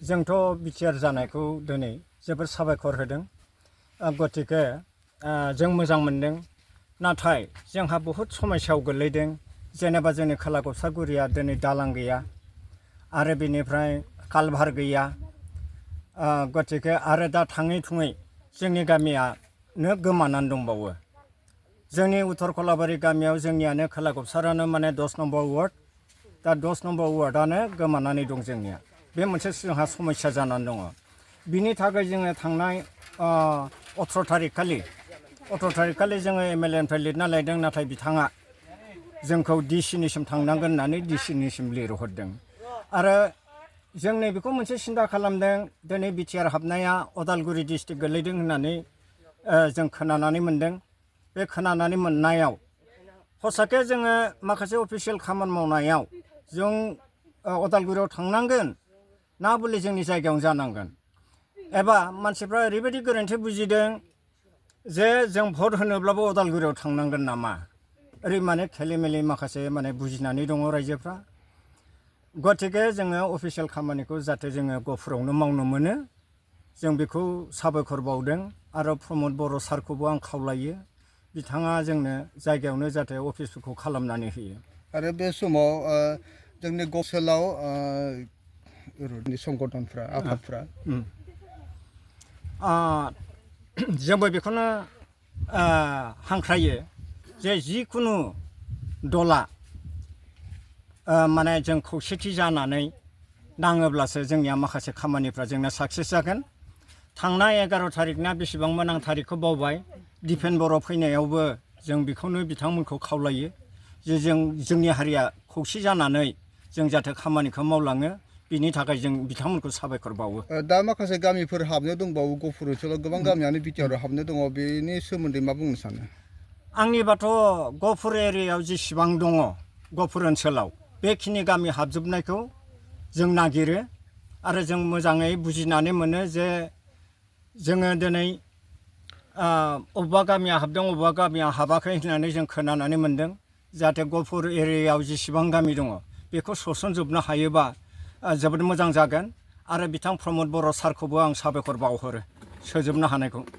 जोंथ' बिटिआर जानायखौ दिनै जोबोर साबायखर होदों गतिके जों मोजां मोनदों नाथाय जोंहा बहुद समस्यायाव गोलैदों जेनेबा जोंनि खोला गबसागुरिया दिनै दालां गैया आरो बेनिफ्राय कालभार गैया गतिके आरो दा थाङै थुङै जोंनि गामियानो गोमानानै दंबावो जोंनि उत्तर कलाबारि गामियाव जोंनियानो खोला गबसारानो माने 10 नम्बर वार्ड दा 10 नम्बर वार्डआनो गोमानानै दं जोंनिया बे मोनसे जोंहा समस्या जानानै दङ बिनि थाखाय जोङो थांनाय 18 थारिख खालि जोङो एमएलएनिफ्राय लिरना लायदों नाथाय बिथाङा जोंखौ डिसिनिसिम थांनांगोन होननानै डिसिनिसिम लिरहरदों आरो जों नैबेखौ मोनसे सिन्था खालामदों दिनै बिटिआर हाबनाया अदालगुरि डिस्ट्रिक्ट गोलैदों होननानै जों खोनानानै मोनदों बे खोनानानै मोननायाव हसाके जोङो माखासे अफिसियेल खामानि मावनायाव जों अदालगुरियाव थांनांगोन ना बले जोंनि जायगायावनो जानांगोन एबा मानसिफ्रा ओरैबायदि गोरोन्थि बुजिदों जे जों भट होनोब्लाबो अदालगुरियाव थांनांगोन नामा ओरै माने खेलिमेलि माखासे माने बुजिनानै दङ रायजोफ्रा गतिके जोङो अफिसियेल खामानिखौ जाहाथे जोङो गहपुरावनो मावनो मोनो जों बेखौ साबायखर बावदों आरो प्रमद बर' सारखौबो आं खावलायो बिथाङा जोंनो जायगायावनो जाहाथे अफिसफोरखौ खालामनानै होयो आरो बे समाव जोंनि गसलाव संगठनफ्रा आफादफ्रा जोंबो बेखौनो हांख्रायो जे जिखुनु दला माने जों खौसेथि जानानै नाङोब्लासो जोंनिया माखासे खामानिफ्रा जोंना साक्सेस जागोन थांनाय 11 थारिखना बेसेबांमोन आं थारिखखौ बावबाय डिफेम्बराव फैनायावबो जों बेखौनो बिथांमोनखौ खावलायो जे जोंनि हारिया खौसे जानानै जों जाहाथे खामानिखौ मावलाङो बिनि थाखाय जों बिथांमोनखौ साबायखर बावो दा माखासे गामिफोर हाबनो दंबावो गहपुर ओनसोलाव गोबां गामियानो बिटिआर हाबनो दङ बेनि सोमोन्दै मा बुंनो सानो आंनिबाथ' गहपुर एरियायाव जेसेबां दङ गहपुर ओनसोलाव बेखिनि गामि हाबजोबनायखौ जों नागिरो आरो जों मोजाङै बुजिनानै मोनो जे जोङो दिनै अबेबा गामिया हाबदों अबेबा गामिया हाबाखै होननानै जों खोनानानै मोनदों जाहाथे गहपुर एरियायाव जेसेबां गामि दङ बेखौ सोसनजोबनो हायोबा जोबोद मोजां जागोन आरो बिथां प्रमद बर' सारखौबो आं साबायखर बावहरो सोजोबनो हानायखौ